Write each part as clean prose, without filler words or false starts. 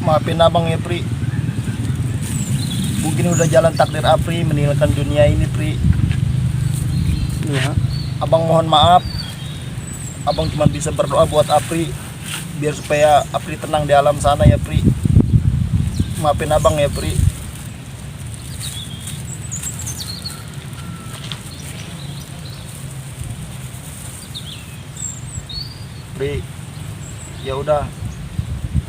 Maafin abang ya Pri. Mungkin udah jalan takdir Apri meninggalkan dunia ini Pri. Iya. Abang mohon maaf. Abang cuma bisa berdoa buat Apri biar supaya Apri tenang di alam sana ya Pri. Maafin abang ya Pri. Pri, ya udah,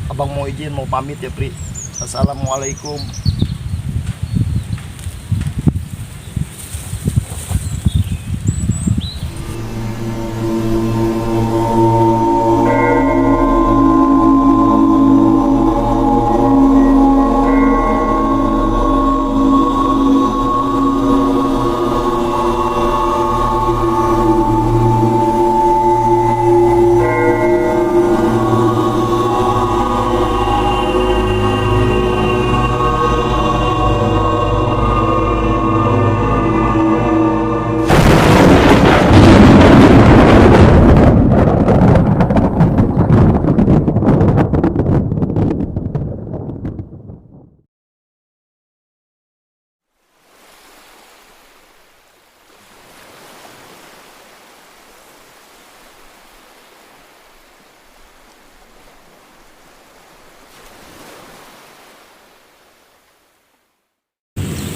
abang mau izin mau pamit ya Pri. Assalamualaikum.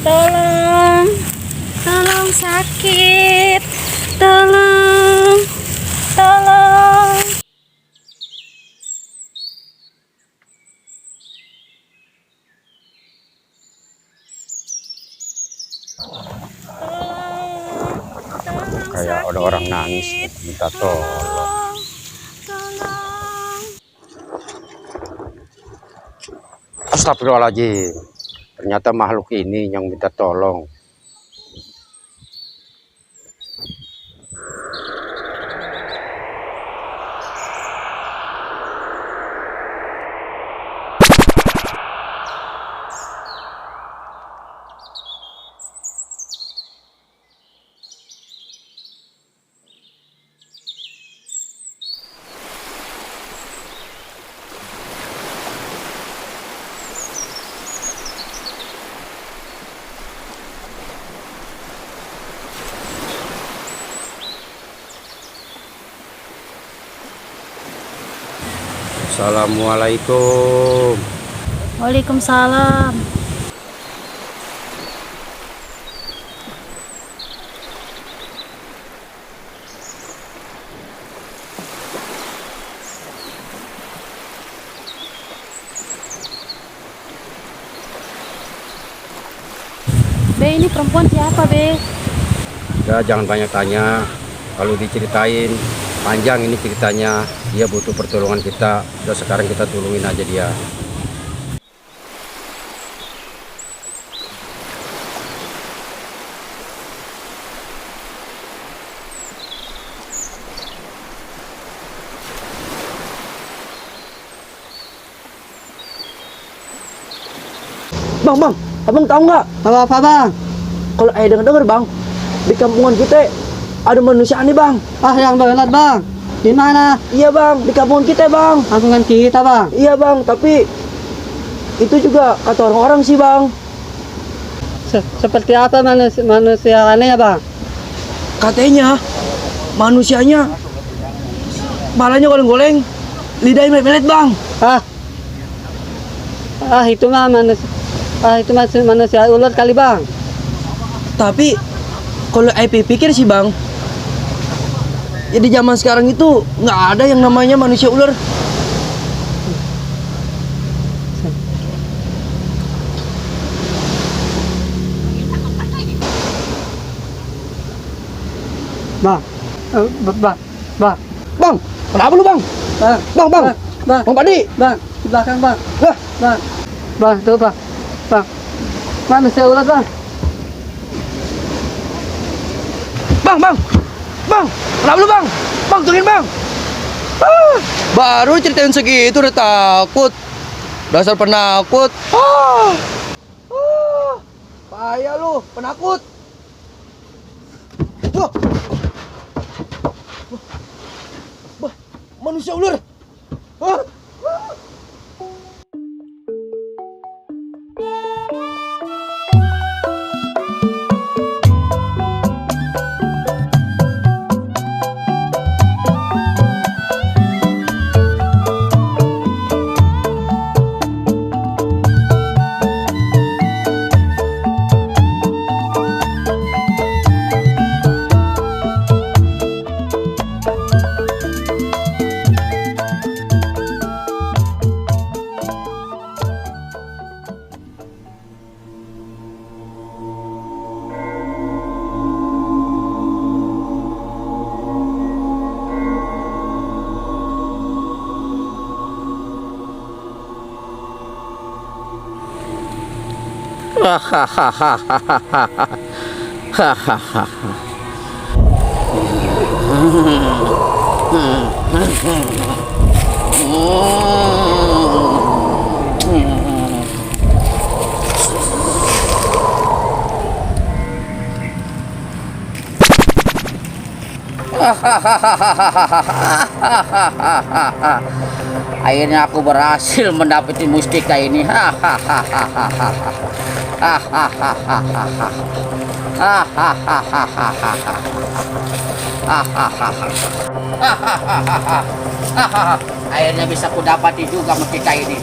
Tolong, tolong sakit, tolong, tolong. Kayak ada orang nangis minta tolong. Tolong. Astagfirullahaladzim. Ternyata makhluk ini yang minta tolong. Assalamualaikum. Waalaikumsalam. Be, ini perempuan siapa, Be? Ya, jangan banyak tanya. Kalau diceritain panjang ini ceritanya. Dia butuh pertolongan kita. Udah sekarang kita tolongin aja dia. Bang, abang tahu nggak? Apa bang? Kalau dengar bang, di kampungan kita ada manusia aneh bang. Ah yang benar bang. Di mana? Iya bang, di kampungan kita bang. Kampungan kita bang. Iya bang, tapi itu juga kata orang-orang sih bang. Seperti apa manusia aneh ya bang? Katanya manusianya palanya goleng-goleng, lidahnya melet-melet bang. Itu mah manusia. Itu masih manusia ular kali bang. Tapi kalau IP pikir sih bang, ya di zaman sekarang itu nggak ada yang namanya manusia ular. Bang, Bang, kenapa lu bang? Bang, bang, Bang Padi. bang, di belakang bang, Lah, bang, tuh bang, manusia ular bang. Bang, kenapa lu bang? Bang, tungguin bang. Baru ceritain segitu udah takut. Dasar penakut. Payah lu, penakut. Wah. Manusia ular. Akhirnya aku berhasil mendapati mustika ini. Akhirnya bisa ku dapati juga mustika ini.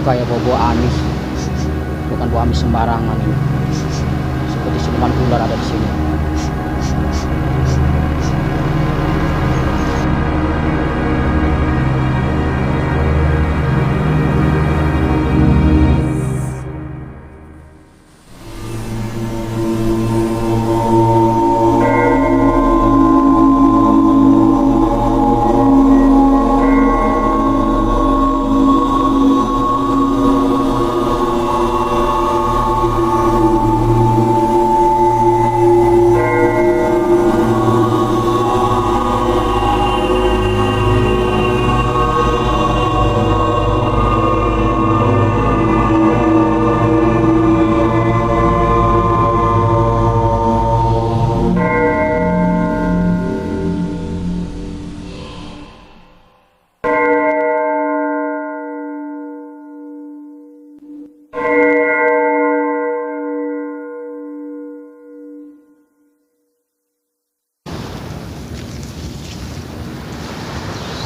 Kayak bau amis, bukan bau amis sembarangan ini. Seperti siluman ular ada di sini.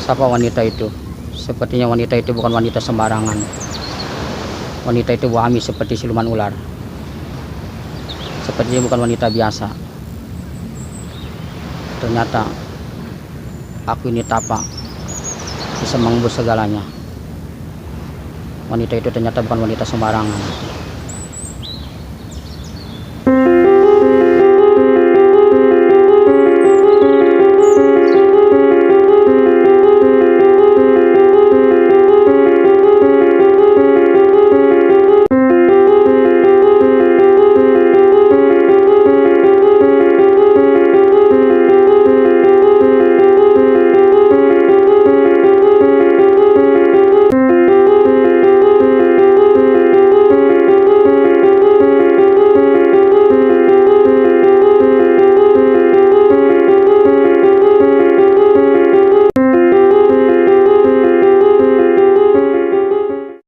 Siapa wanita itu? Sepertinya wanita itu bukan wanita sembarangan. Wanita itu wahami seperti siluman ular. Sepertinya bukan wanita biasa. Ternyata aku ini tapa, bisa mengubah segalanya. Wanita itu ternyata bukan wanita sembarangan.